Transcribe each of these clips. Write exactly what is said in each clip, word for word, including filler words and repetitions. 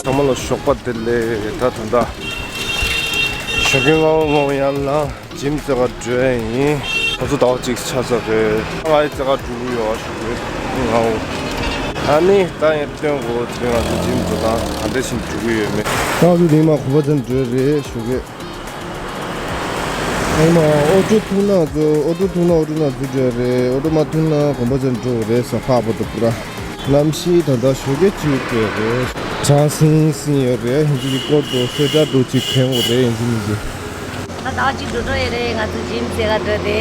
ཚང་མ་ལ་ཞོགས་པ་བདེ་ལེགས། ད་ད་ལྟ་ཞོགས་ཀའི་སྔ་པོ་སྔ་པོ་ཡར་ལངས། འཇིམ་རྩེ་ག་འགྲོ་ཡ་ཡིན། ཁོ་ཚོ་ཟླ་བ་གཅིག་ཆགས་ཚར་རེད། ང་ཡི་རྩེ་ག་འགྲོ་གི་ཡོད། ཞོགས་ཀའི་སྔ་པོ། ཨ་ནི་ད་ཡར་སྟོན་དགོས། དེ་རིང་ང་ཚོ་འཇིམ་འགྲོ་སྟངས་ག་འདྲ་ཞིག་འགྲོ་གི་ཡོད་མེད། ད་ང་ཚོ་དེ་མ་གོམ་པ་ཚན་འགྲོ་རེད། ཞོགས་ཀའི། ཨ་ནི་མ་ཨོ་ཊོ་ཐུག་ན་ཚོ་ཨོ་ཊོ་ཐུག་ན་ཨོ་ཊོ་ན་ཚུར་འགྲོ་རེད། ཨོ་ཊོ་མ་ཐུག་ན་གོམ་པ་ཚན་འགྲོ་རེད། ས་ཕག་པོ་དུ་པུ་ར། གནམ་གཤིས་ད་ལྟ་ཞོགས་ཀས་བཅུ་དགོས་རེད། གྲང་སིང་སིང་ཡོད་རེད། ཧིན་ཇི་གི་ཀོ་ཏོ་སེ་ཏྲ་ཏོ་ཅིག་གྱོན་དགོས་རེད། ཡིན་གཅིག་མིན་གཅིག་ད་ཟླ་བ་གཅིག་འགྲོ་འགྲོ་ཡོད་རེད། ང་ཚོ་འཇིམ་རྩེ་ག་འགྲོ་དེ།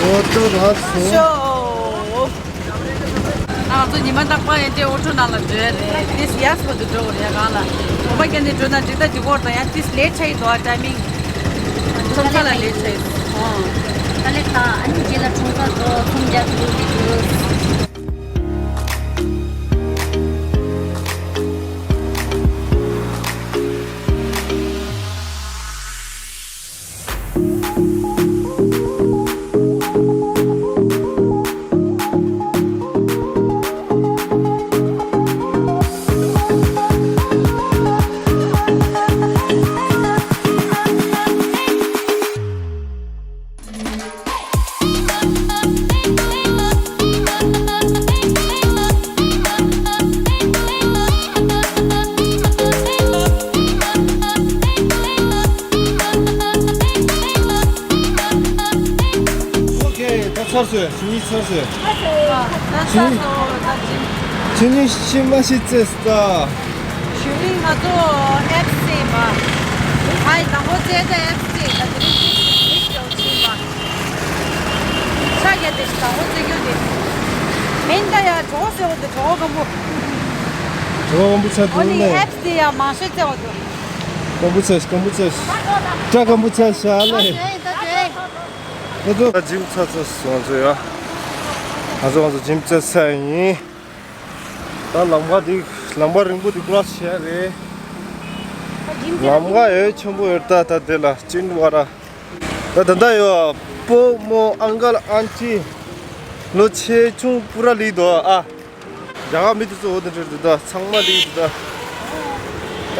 ཨོ་ཏོ་རག་སོང་། ང་ཚོ་ཉི་མ་རྟག་པར་ཡན་ཆད་ཨོ་ཊོ་ནང་ལ་འགྲོ་ཡ་རེད། ཏིས་ཡག་པོ་འདུག་འགྲོ་དགོས་རེད། ཡ་གང་ལ་གོམ་པ་བརྒྱབ་ནས་འགྲོ་ན་འགྲིག་ད་འགྲིག་གོ་ད་ཡང་ཏིས་ལེ་ཊི་ཆགས་ཡི་འདུག་ཨ། ཊའི་མིང་ཁྲོམ་ས་ལ་ལེ་ཊི་ཆགས་ཡི་འདུག་ཨོ། ད་ལེ་ད་ཨ་ནི་རྗེས་ལ་ཁྲོམ་ས་ཚོ་ཚོང་རྒྱག་གི་འདུག་འགྲིག་གི་འདུག་ཨོ་ཁེ། ད་ཚར་སོང་། ཞུ་ཡིག་ཚར་སོང་། ཨ། ད་ཚར་སོང་། ད་ཅི། ཁྱེད་གཉིས་ཤི་མ་ཤི་ཙེ་སྟ། ཞུ་ཡིག་ང་ཚོ་ཨེབ་སི་ཡིན་པ། ཨ་ཡི་དང་པོ་ཙེ་ད་ཨེབ་སི་ཡིན་པ། དེ་རིང་ཏིས་ཡིག་ཡོད་ཅིག་པ། ཆ་རྒྱ་དེ་ཞིག་དང་པོ་ཙེ་རྒྱུ་དེ། མིན་ད་ཡ་གྲོགས་ཟེར་བ་དེ་གྲོགས་སྐམ་པོ། གྲོགས་སྐམ་པོ་ཆ་འདུག་ཨོ་ནི་ནས། ཨེབ་སི་དེ་ཡ་མང་ཤོས་ཙེ་བ་དེ། སྐམ་པོ་ཆ་སྐམ་པོ་ཆ། སྐྲ་སྐམ་པོ་ཆ་ཤ་ལེ། ད་ཚོ་ད་འཇིམ་ཚ་ཚ་སོང་ཚོ་ཡ། ང་ཚོ་ང་ཚོ་འཇིམ་རྩེ་ས་ཡིན། ད་ལམ་ཁ་འདི་ལམ་ཁ་རིང་པོ་འདི་ཀོ་རོ་སི་བྱས་རེད། ལམ་ཁ་ཡོད་ཆེན་པོ་ཡོད། ད་ད་དེ་ལ་ཅིན་ཝ་ར། ད་ད་ད་ཡོད། སྤོ་རྨོ་ཨང་ཀལ་ཨན་ཊི། ལོ་ཆེ་ཆུང་པུ་ར་ལི་དོ་ཨ། རྒྱ་གར་མི་དེ་ཚོ་འོ་དེ་འདྲ་རེད་ད། ཚང་མ་ལི་དེ་ད།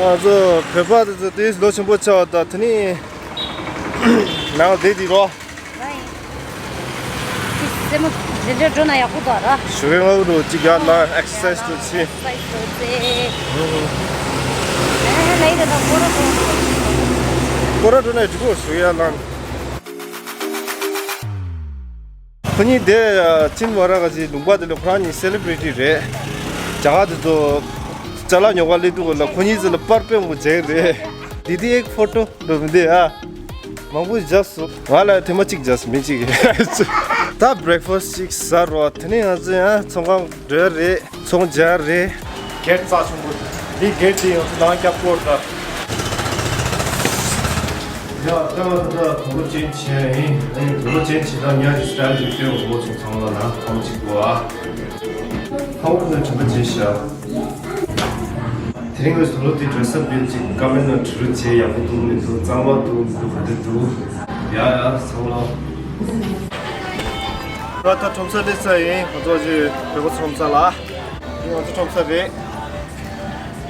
ང་ཚོ་བོད་པ་དེ་ཚོ་དེ་ལོ་ཆེན་པོ་ཆགས་པ་ད། དེ་ནི་ནང་བསྡད་དེ་རོ། སེམས་མོ་འདི་འདྲ་འགྲོ་ན་ཡག་པོ་འདུག་ར། ཞོགས་ཀས་སྔ་པོ་རུ་གཅིག་ཡར་ལངས། ཨེག་སར་སའི་ཛི་དུ་བྱེད། ཨེག་སར་སའི་ཛི་དུ་བྱེད། ཨེ་ལས་ཀ་དང་སྐོར་ར་འགྲོ། སྐོར་ར་འགྲོ་ན་འགྲིག་གོ་ཞོགས་ཀས་ཡར་ལངས། ཁོ་གཉིས་དེ་ཅིན་ཝ་ར་ག་ཅིག་ལུང་པ་དེ་ལ་ཁོ་རང་གཉིས་སེ་ལེ་བྷི་རི་ཊི་རེད། རྒྱ་གར་དེ་ཚོ་ཅ་ལག་ཉོ་ག་སླེབས་དུས་ལ་ཁོ་གཉིས་ཚོ་ལ་པར་སྤེལ་དགོས་བྱས་རེད། དེ་དེ་ཨེག་ཕོ་ཊོ་འགྲོ་མི་འདུག་ཨ། མང་པོ་བཞག་སོང་། ང་ལ་ཐེངས་མ་གཅིག་བཞག་སོང་། མི་གཅིག་གིས། ད་བྷི་རེག་ཕ་སི་ཊི་གཅིག་ཟ་རོགས། དེ་ནས་ང་ཚོ་ཡང་ཚོང་ཁང་འགྲོ་རེད། ཚོང་རྒྱག་རེད། གེ་ཊི་རྩ་ཆེན་པོ་འདི། གེ་ཊི་འདི་ཡང་ནང་རྒྱབ་སྐོར་ད། ཡ་ད་ད་ད་དུམ་བུ་ཅན་བྱས་ཡིན། ཨ་ནི་དུམ་བུ་ཅན་བྱས་ད་ཉ་གི་སི་ཊལ་ཅིག་སྟོན་དགོས་བྱུང་། ཚང་མ་ལ་ཐོག་གཅིག་པོ་ཨ། ཧ་གོ་ནས་དྲན་པ་བརྗེད་ཤག་དེ་རིང་ངས་ད་ལོ་དེ་ཌེ་རེ་སི་ཨབ་བྱས་ཅིག་ཀ་མེལ་ནང་འབྲི་རུ་བྱས། ཡག་པོ་འདུག་མི་འདུག་གཙང་མ་འདུག་མི་འདུག་ག་འདྲ་འདུག་ཡ་ཡ་ཚང་མ། ད་ད་ཁྲོམ་ས་སླེབས་ཚར་ཡིན། ང་ཚོ་ཅིག་བོད་པ་ཁྲོམ་ས་ལ། ང་ཚོ་ཁྲོམ་ས་རེད།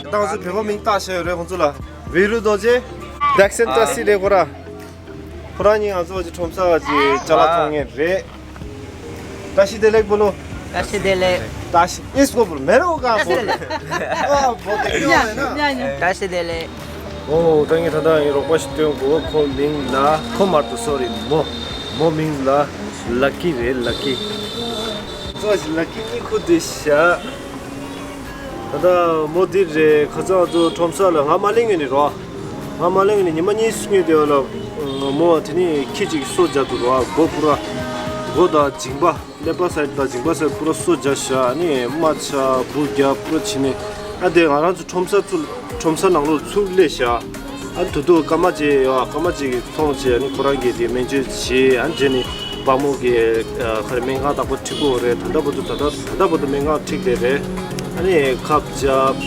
ད་ང་ཚོ་བོད་པ་མིང་བཏགས་བཞག་ཡོད་རེད་ཁོང་ཚོ་ལ། བི་རུ་རྡོ་རྗེ། ཌེག་སན་བཀྲ་ཤིས་རེད་ཁོ་ར། ཁོ་རང་གཉིས་ང་ཚོ་ཅིག་ཁྲོམ་ས་ཅིག་ཅ་ལག་མཐོང་མཁན་རེད། བཀྲ་ཤིས་བདེ་ལེགས་བོ་ལོ། བཀྲ་ཤིས་བདེ་ལེགས། བཀྲ་ཤིས་ཨིས་གོ་བོ་ལོ་མེ་རོ་ག་བོ་ལོ། ཨ་བོ་དེ་ཡོད་ན། བཀྲ་ཤིས་བདེ་ལེགས། ཨོ། ད་ངས་ད་ལྟ་ངའི་རོགས་པ་ཞིག་སྟོན་དགོས། ཁོ་མིང་ལ། ཁོ་མ་གཏོགས་སོ་རི་མོ། མོ་མིང་ལ་ལ་ཀི་རེད། ལ་ཀི། ཙོ་ཞིག་ལ་ཀི་གཉིད་ཁུག་བསྡད་ཤག་ད་ལྟ་མོ་འདི་རེད། ཁ་སང་ང་ཚོ་ཁྲོམ་ས་ལ་ང་མ་གླེང་ངེས་ནས་རོ། ང་མ་གླེང་ངེས་ནས་ཉི་མ་གཉིས་སུ་ཉོས་དེ་བ་ལ། མོ་དེ་ནས་ཁྱི་གཅིག་སོ་རྒྱག་འདུག་རོ། མགོ་པུ་ར། མགོ་དང་མཇིང་པ། ཀླད་པ་སའི་དང་མཇིང་པ་སའི་པུ་ར་སོ་རྒྱག་ཤག་ཨ་ནི་རྨ་ཆག་འབུ་རྒྱག་པུ་ར་བྱས་ནས། ཨ་དེ་ང་རང་ཚོ་ཁྲོམ་ས་ཚུར། ཁྲོམ་ས་ནང་ལོགས་ཚུར་སླེབས་ཤག་ཨ་དུ་དུ་སྐར་མ་གཅིག་ཡོད། སྐར་མ་གཅིག་གི་ཚོང་བྱས། ཨ་ནི་ཁོ་རང་གིས་དེ་སྨན་བཅོས་བྱས། ཨ་ནི་རྗེས་ནས་དཔའ་མོ་གིས་ཨ་ག་རེ་སྨན་ཁང་བདག་པོ་ཁྲིད་དགོས་རེད། ད་ལྟ་བར་དུ། ད་ལྟ་ད་ལྟ་བར་དུ་སྨན་ཁང་ཁྲིད་བསྡད་རེད། ཨ་ནི་ཁབ་བརྒྱབ།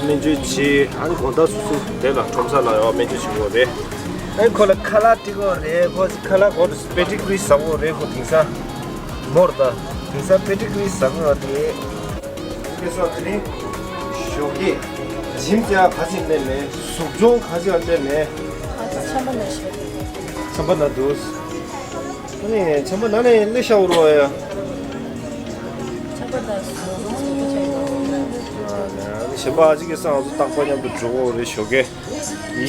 སྨན་བཅོས་བྱས། ཨ་ནི་དགོང་དག་སོ་སོ་དེ་ལ་ཁྲོམ་ས་ལ་ཡོད་སྨན་བཅོས་བྱེད་དགོས་རེད། ཨ་ནི་ཁོ་ལ་ཁ་ལག་སྤྲད་དགོས་རེད། ཁོ་ཁ་ལག་གོ་པེ་ཏི་ཀུ་རི་ཟ་དགོས་རེད། ཁོ་དེང་སང་མོར་ད་དེང་སང་པེ་ཏི་ཀུ་རི་ཟ་དགོས་རེད། སྐད་སོགས་དེ་རིང་ཞོགས་ཀས་འཇིམ་རྒྱག་ག་ཚོད་སླེབས་མེད། གཟུགས་མཆོང་ག་ཚོད་སླེབས་མེད། ཨ་ཙི་ཆམ་པ་ན་ཤོར། ཆམ་པ་ན་འདུག་ཨ་ནི་ཆམ་པ་ན་ནས་སླེབས་ཤག་འོ་རོ་ཡ། ཆམ་པ་ན་ཟུག་ཆེན་པོ་ཆགས་ཡོད། ཨ་ནི་གཞན་པ་ཨ་ཅིག་གི་སང་ང་ཚོ་རྟག་པར་མཉམ་དུ་འགྲོ་གི་ཡོད་རེད་ཞོགས་ཀས།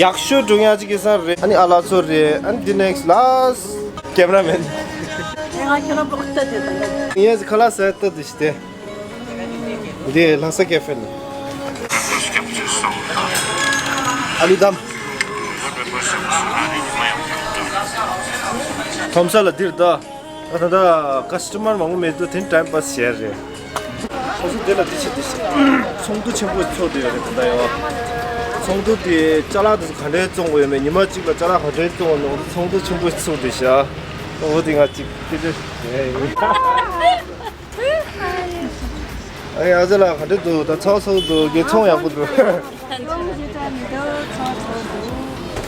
ཡག་ཤོས་འགྲོ་ཡག་ཅིག་གི་སང་རེད། ཨ་ནི་ཨ་ལགས་ཚོ་རེད། ཨ་ནི་འདི་ནེག་སི་ལ་སི་ཀེ་མ་ར་མེན། ངས་ཁྱོད་རང་པོ་ལྟ་དེ་དང་། ངས་ཁ་ལག་ཟ་ལྟ་དེ་ཞིག་སྟེ། འདི་ལྷ་ས་ཀེ་ཧྥེ་ནས། ཨ་ལུ་དམ། ཁྲོམ་ས་ལ་འདིར་ད། ད་ད་ད་ཀ་སི་ཊ་མར་མང་པོ་མེད་དུས་དེ་ཊའིམ་པཱ་སི་བྱས་རེད། ཁོ་ཚོ་དེ་ལ་དེ་བྱེད་དེ་བྱེད། ཚོགས་འདུ་ཆེན་པོ་ཚོགས་བསྡད་ཡོད་རེད་ད་ལྟ་ཡོད། ཚོགས་འདུ་དེ་ཅ་ལག་དེ་ཚོ་ག་འདྲས་བཙོང་དགོས་ཡོད་མེད། ཉི་མ་གཅིག་ལ་ཅ་ལག་ག་འདྲས་བཙོང་དགོས་མེད། ཚོགས་འདུ་ཆེན་པོ་ཚོགས་བསྡད་ཤག་ཨོ་དེ་ང་གཅིག་དེ་འདྲས། ཨ་ཡ་ཨ་ཅག་ལགས་ག་འདྲས་འདུག་ད་ཚོགས་ཚོགས་འདུག་དགེ་ཚོང་ཡག་པོ་འདུག་ཚོང་ཞེ་དྲག་མི་འདུག་ཚོགས་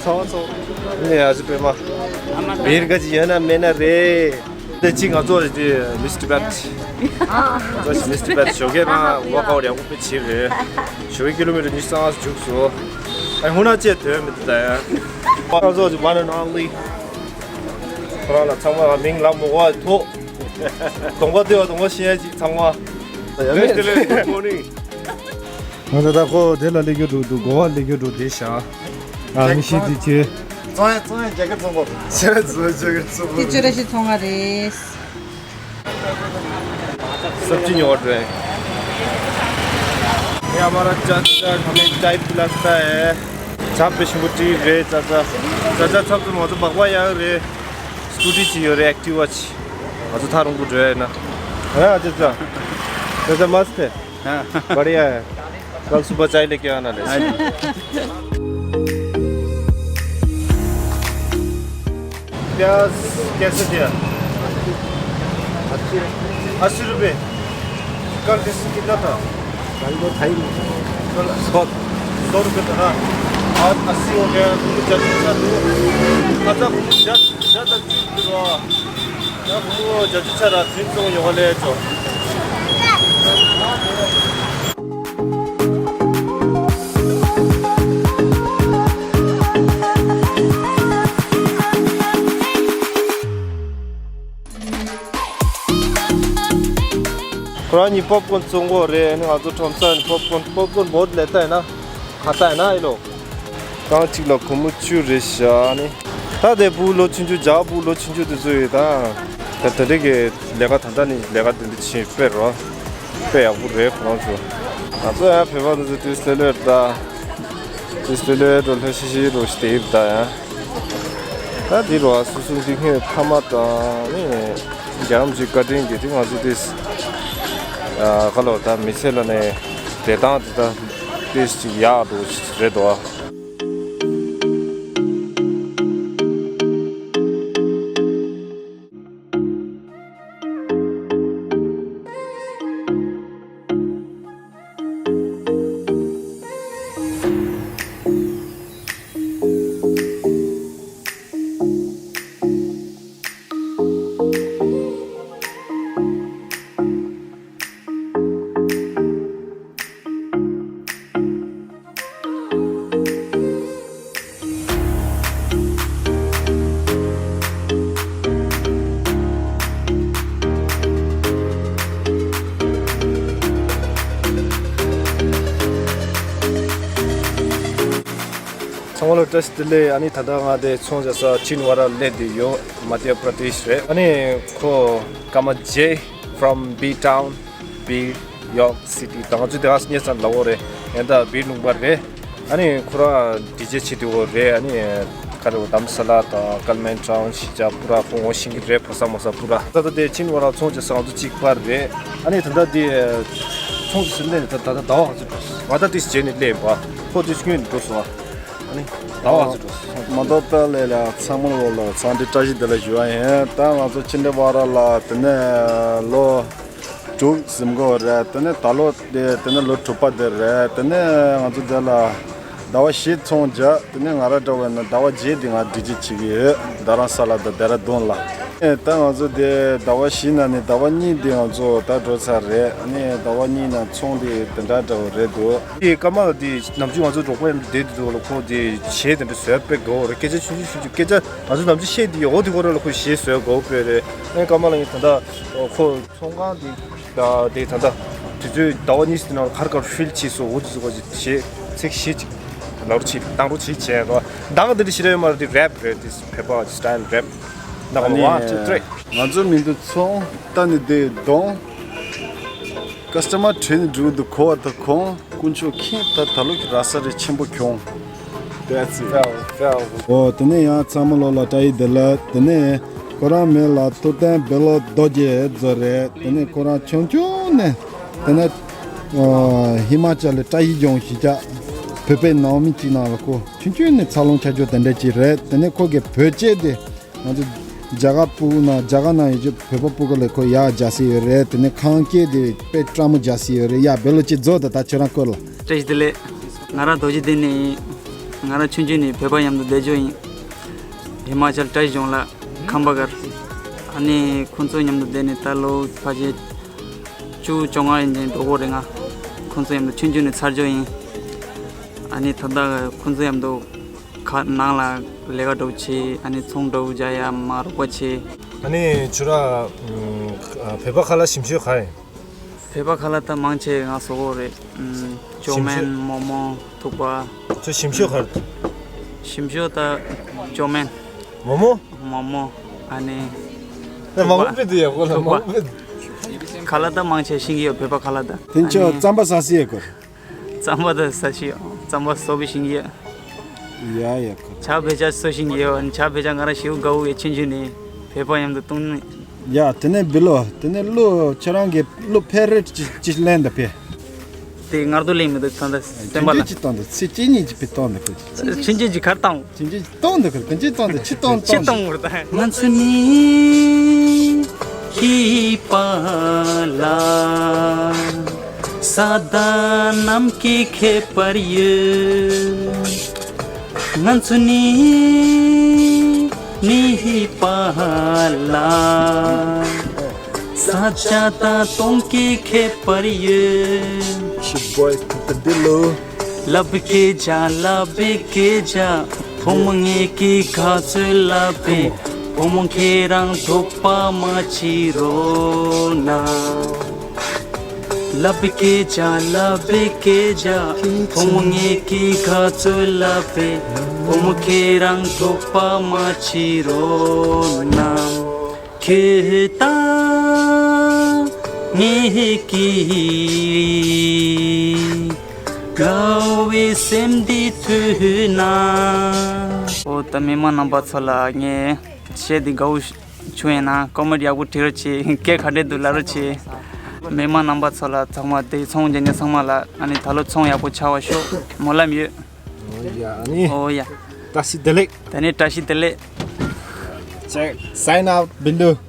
ཚོགས་འདུག་ཚོགས་ཚོགས། ནས་ཨ་ཅག་པད་མ། བེར་ག་ཅིག་ཡོད་ན་མེད་ན་རེད། དེ་གཅིག་ང་ཚོ་དེ་མིས་ཊི་བེཊ། ང་ཚོ་མིས་ཊི་བེཊ་ཞོགས་ཀས་ང་ཝོག་ཨའུཊ་ཡག་པོ་དཔེ་བྱས་རེད། ཞོགས་ཀས་ཀི་ལོ་མི་ཊར་ཉི་ཤུ་རྩ་ལྔ་རྒྱུགས་སོང་། ཨ་ཧུ་ན་ཅེ་དོན་མི་འདུག་ད་ཡ། ང་ཚོ་one and only། ཁོ་རང་ལ་ཚང་མ་མིང་ལ་མོ་བ་ཐོག་གདོང་པ་ལྟོས་པ་གདོང་པ་ཤེས་ཡ་ཅིག་ཚང་མ། ཡ་མེད། Good morning། ང་ད་ལྟ་ཁོ་དེ་ལ་སླེབས་རྒྱུ་འདུག་འདུག་གོ་བ་སླེབས་རྒྱུ་འདུག་དེ་ཤ། ཨ་མི་ཤེས་དེ་ཁྱེད། ཙོང་ཡ་ཙོང་ཡ་རྒྱ་གར་ཚོང་པ། ཤ་ཙོང་རྒྱ་གར་ཚོང་པ། དེ་ཅི་ར་ཤི་ཚོང་ང་རེད། སབ་ཇི་ཉོ་བར་འགྲོ་ཡ། ये हमारा चाचा हमें चाय पिलाता है। ཇ་དཔེ་ཞིམ་པོ་བྲིས་རེད། ཅ་ཅ། ཅ་ཅ་ཚབ་ཏུ་ང་ཚོ་སྦག་སྦག་ཡག་རེད། སྐུ་ཊི་ཅིག་ཡོད་རེད། ཨེག་ཊི་ཝ་ཅིག་ང་ཚོ་ཐག་རིང་པོ་འགྲོ་ཡ་ཡིན་ན། ཨ་ཅ་ཅ། ཅ་ཅ་མ་སྟེ། हाँ। बढ़िया है। कल सुबह चाय लेके आना ले। हाँ जी। प्याज कैसे दिया? अस्सी रुपए। कल किस, कितना था? कल वो था ही नहीं। कल सौ। सौ रुपए था ना? आज अस्सी हो गया। तुम जल्दी से दो। अच्छा, जल्द, जल्द अच्छी ཡ་བུ་མོ་རྒྱ་ཆུ་ཆ་ར་ཚིག་ཙོང་ཡོང་བ་ལས་ཆོག་ཁོ་རང་གཉིས་པོབ་ཀོན་བཙོང་གོ་རེད། ཨ་ནི་ང་ཚོ་ཁྲོམ་ས་ནས་པོབ་ཀོན། པོབ་ཀོན་མོ་ལས་ལྟ་ཡིན་ན། ཁ་ལྟ་ཡིན་ན་ཨེ་ལོ། རྐང་གཅིག་ལ་སྒོར་མོ་བཅུ་རེད་ཤག་ནི། ད་དེ་བུ་ལོ་ཆུང་ཆུང་རྒྱ་བུ་ལོ་ཆུང་ཆུང་དེ་ཚོ་ཡོད་ད། ད་དེ་འདྲ་གི་ལས་ཀ་ད་ལྟ་ནི་ལས་ཀ་དེ་འདྲ་བྱེད་དཔེ་རོ། དཔེ་ཡག་པོ་རེད་ཁོ་རང་ཚོ། ང་ཚོ་ཡང་བོད་པ་དེ་ཚོ་དུས་ལྷོད་ལྷོད་ད། དུས་ལྷོད་ལྷོད་འགྲོ་ལྷོད་ཤིག་ཤིག་འགྲོ་ཞིག་དེ་ཡིན་ད་ཡང་། ད་འདི་རོ་སོ་སོ་འདི་སྔོན་ཕ་མ་དང་ནི་རྒྱ་རམ་གྱི་བཀའ་དྲིན་གྱིས་དེ་ང་ཚོ་དེ་ཨ་ག་ལོ་ད་མི་ཚེ་ལ་ནི་བདེ་ཐང་དེ་ད་དེ་ཅིག་ཡག་འགྲོ་ཞིག་རེད་དོ། བཀྲ་ཤིས་བདེ་ལེགས། ཨ་ནི་ད་ལྟ་ང་དེ་ཚོང་བྱེད་ས་ཆིན་ཝ་ར་སླེབས་བསྡད་ཡོད། མ་དྷྱ་པྲ་དེཤ་རེད། ཨ་ནི་ཁོ་ཀརྨ་ཇེ་from B Town, B York City། ད་ང་ཚོ་དེ་ག་སྙེ་ཚང་ལ་འོ་རེད། ཡན་ད་བི་ལུང་པ་རེད། ཨ་ནི་ཁོ་རང་ཌི་ཇེ་བྱེད་དུས་འོ་རེད། ཨ་ནི་ག་རེ་འོ་དྷ་རམ་ས་ལ་དང་ཀལ་མན་ཊའུན་གཞིས་ཆགས་པུ་ར་ཁོ་འོ་ཤེས་ཀྱི་རེད། ཕོ་གསར་མོ་གསར་པུ་ར། ད་ལྟ་དེ་ཆིན་ཝ་ར་ཚོང་བྱེད་ས་ང་ཚོ་གཅིག་པ་རེད། ཨ་ནི་ད་ལྟ་དེ་ཚོང་བྱེད་ས་ནས་ད་ད་ལྟ་ཟླ་བ་ག་ཚོད་འགྲོ་སོང་། ང་ད་དེ་རྗེས་ནས་སླེབས་པ་ཁོ་དེ་སྔོན་འགྲོ་སོང་། ཨ་ནི་ཟླ་བ་ག་ཚོད་འགྲོ་སོང་། མ་ཏོག་པད་ལེགས་ལ་ཚང་མ་ལོ་ལ་འཚམས་འདྲི་བཀྲ་ཤིས་བདེ་ལེགས་ཞུ་བ་ཡིན། ད་ང་ཚོ་ཆིན་ཝ་ར་ལ་དེ་ནས་ལོ་དྲུག་ཟིན་གོ་རེད། དེ་ནས་ད་ལོ་དེ་དེ་ནས་ལོ་དྲུག་པ་དེ་རེད། དེ་ནས་ང་ཚོ་དེ་ལ་ཟླ་བ་བཞི་ཚོང་བྱས། དེ་ནས་ང་རང་འདྲ་བ་ན་ཟླ་བ་བརྒྱད་དེ་ང་ཌི་ཇེ་བྱེད་ཀྱི་ཡོད། རྡ་རམ་ས་ལ་དང་ལྡེ་ར་ལྡུན་ལ། ཨེ་ད་ང་ཚོ་དེ་ཟླ་བ་བཞི་ནང་ནས་ཟླ་བ་གཉིས་དེ་ང་ཚོ་ད་འགྲོ་ཚར་རེད། ཨ་ནི་ཟླ་བ་གཉིས་ནང་ཚོང་དེ་དེ་འདྲ་འདྲ་བ་རེད་འདུག་དེ་ཀརྨ་ལགས་དེ་ནམ་རྒྱུན་ང་ཚོ་རོགས་པ་ཡིན་བསྡད་དུས་ལ་ཁོ་དེ་གཞས་དེ་འདྲ་བཟོས་དཔེ་དགའ་བོ་རེད། སྐད་ཆ་ཆུང་ཆུང་ཆུང་ཆུང་སྐད་ཆ་ང་ཚོ་ནམ་རྒྱུན་བཤད་དེ་ཡོད་འོ་དེ་ཁོ་རང་ལ་ཁོ་གཞས་བཟོས་དགའ་བོ་དཔེ་རེད། ཨེ་ཀརྨ་ལགས་ཡིན་ད་ལྟ་ཁོ་ཚོང་ཁང་དེ་ད་དེ་ད་ལྟ་དུས་ཚོད་ཟླ་བ་གཉིས་དེ་ནང་གར་གར་ཧྥིལ་བྱས་སོ་འོ་དེ་ཚོ་ཁོ་གཞས་ཚིག་གཞས་ཅིག་ལབ་རོགས་བྱེད་བཏང་རོགས་བྱེད་བྱས་རོགས་འདང་དེ་འདྲ་ཞིག་རེད་མ་རེད། དེ་རེབ་རེད། དེ་བོད་པ་སི་ཊའིལ་རེབ། ནག་ཨ་ནི་one two three། ང་ཚོའི་མིང་དུ་ཚོང་ལྟ་ནི་དེ་གདོང་། ཀ་སི་ཊ་མར་དྲན་ནི་འགྲུལ་དུ་གོ་བ་དང་གོང་། དཀོན་མཆོག་མཁྱེན་ད་ད་ལོ་གི་ར་ས་རེ་ཆེན་པོ་གྱོང་། That's it. འོ་དེ་ནས་ཡང་ཚང་མ་ལོ་ལ་བཀྲ་ཤིས་བདེ་ལེགས། དེ་ནས་ཁོ་རང་མིང་ལ་ཐུབ་བསྟན་བྷེ་ལོ་རྡོ་རྗེ་རྫོགས་རེད། དེ་ནས་ཁོ་རང་ཆུང་ཆུང་ནས་དེ་ནས་ཧི་མ་ཅལ་ལ་བཀྲ་ཤིས་ལྗོངས་གཞིས་ཆགས་བོད་པའི་ནང་མི་གཅིག་ནང་ལ་ཁོ་ཆུང་ཆུང་ནས་འཚར་ལོངས་ཆགས་ཆོག་དེ་འདྲ་ཅིག་རེད། དེ་ནས་ཁོ་གི་བོད་སྐད་དེ། ང་ཚོ་རྒྱ་གར་སྤུ་གུ་ན་རྒྱ་གར་ན་ཡོད་ཀྱི་བོད་པ་སྤུ་གུ་ལ་ཁོ་ཡག་རྒྱག་སྲིད་ཡོད་རེད། དེ་ནས་ཁང་སྐད་དེ་དཔེ་བཀྲ་མོ་རྒྱག་སྲིད་ཡོད་རེད། ཡ་བེ་ལོ་ཅི་རྫོགས་ད་ད་ཁྱོད་རང་སྐོར་ལ། བཀྲ་ཤིས་བདེ་ལེགས། ང་རང་རྡོ་རྗེ་གདན་ནས་ཡིན། ང་རང་ཆུང་ཆུང་ནས་བོད་པ་མཉམ་དུ་བསྡད་རྒྱུ་ཡིན། ཧི་མ་ཅལ་བཀྲ་ཤིས་ལྗོངས་ལ་ཁམས་པ་གར། ཨ་ནི་ཁོང་ཚོ་མཉམ་དུ་བསྡད་ནས་ད་ལོ་ཕལ་ཆེར་བཅུ་བཅོ་ལྔ་ཡིན་ཅིང་འགྲོ་གི་རེད་ང་། ཁོང་ཚོ་མཉམ་དུ་ཆུང་ཆུང་ནས་འཚར་རྒྱུ་ཡིན། ཨ་ནི་ད་ལྟ་ཁོང་ཚོ་མཉམ་དུ། ཁ་ནང་ལ་ལས་ཀ་འགྲོ་བྱེད། ཨ་ནི་ཚོང་འགྲོ་བྱ་ཡ་མ་རོགས་པ་བྱེད། ཨ་ནི་ཁྱོད་ར་བོད་པ་ཁ་ལག་ཞིམ་ཤོས་ག་རེད། བོད་པ་ཁ་ལག་ད་མང་ཆེ་ང་ཟ་གི་རེད། ཅོ་ཞིམ་མེན། ཤོས། མོག་མོག་ཐུག་པ། ཁྱོད་ཞིམ་ཤོས་ག་རེད། ཞིམ་ཤོས་ད་ཅོ་མེན། མོག་མོག་མོག་མོག་ཨ་ནི། ད་མང་པོ་ཕེབས་དུས་ཡག་པོ་ལ་ཐུག་པ། མང་པོ་ཕེབས། ཁ་ལག་ད་མང་ཆེ་ཤེས་ཀྱི་ཡོད། བོད་པ་ཁ་ལག་ད། དེ་ཨ་ཁྱོད་ནི་རྩམ་པ་ཟ་སྲིད་ཡོད་གོ། རྩམ་པ་དང་ས་ཞིག་རྩམ་པ་བཟོ་བའི་ཞིང་ཡོད། ཡ་ཡ་ཁོ། ཇ་བེ་ཇ་བཟོ་ཞིང་ཡོད། ཇ་བེ་ཇ་ང་རང་ཞེའུ་དགའ་བོ་ཡོད་ཆུང་ཆུང་ནས་བོད་པ་མཉམ་དུ་བཏུང་ནས། ཡ་དེ་ནས་བི་ལོ་དེ་ནས་གླུ་ཁྱེད་རང་གི་གླུ་ཕེ་རེ་ཊི་ཅི་ཅི་ལེན་ད་ཕེ། དེ་ངར་དུ་ལེན་མི་འདུག་ད་ལྟ་སེམས་པ་ལ། ཅི་ཅི་བཏང་འདུག་ཚེ་གཅིག་གཉིས་ཀྱི་ཕེ་བཏང་འདུག་ཕེ། ཆུང་ཆུང་ཅིག་གར་བཏང་། ཅི་ཅི་གཏོང་འདུག་གར་ཅི་གཏོང་འདུག་ཅི་གཏོང་ཅི་གཏོང་འདུག་ང་ཚོ་ནི་ཤིས་པ་ལ་ས་དང་གནམ་གྱི་ཁྱད་པར་ཡོད། ང་ཚོ་ནི་ནི་ཤིས་པ་ལ་ས་ཆ་དང་སྟོང་གི་ཁྱད་པར་ཡོད། It's your boy Pete Dillo. ལབ་ཀེ་ཇ་ལབ་ཀེ་ཇ། བུ་མོ་ངེད་ཀྱི་ག་ཚོད་ལབ་པས། བུ་མོ་ཁྱེད་རང་དོགས་པ་མ་བྱེད་རོགས་གནང་། ལབ་ཀེ་ཇ་ལབ་ཀེ་ཇ། བུ་མོ་ངེད་ཀྱི་ག་ཚོད་ལབ་པས། བུ་མོ་ཁྱེད་རང་དོགས་པ་མ་བྱེད་རོགས་གནང་། ཁྱོད་དང་ངེད་ཀྱི་དགའ་བའི་སེམས་འདི་མཐུན་ན། ཨོ་ད་མི་མང་རྣམ་པ་ཚོ་ལ་ངས་གཞས་འདི་དགའ་བོ་བྱུང་ཡིན་ན་ཀོ་མེན་ཊི་ཡག་པོ་བྲིས་རོགས་བྱེད། སྐད་ག་འདྲས་འདུག་ལབ་རོགས་བྱེད། མི་མང་རྣམ་པ་ཚོ་ལ་ཚང་མ་དེ་ཚོང་རྒྱག་མཁན་ཚང་མ་ལ་ཨ་ནི་ད་ལོ་ཚོང་ཡག་པོ་ཆགས་པ་ཤོག་སྨོན་ལམ་ཡོད། ཨོ་ཡ་ཨ་ནི། ཨོ་ཡ། བཀྲ་ཤིས་བདེ་ལེགས། ད་ནི་བཀྲ་ཤིས་བདེ་ལེགས། Check. Sign out, Bindu.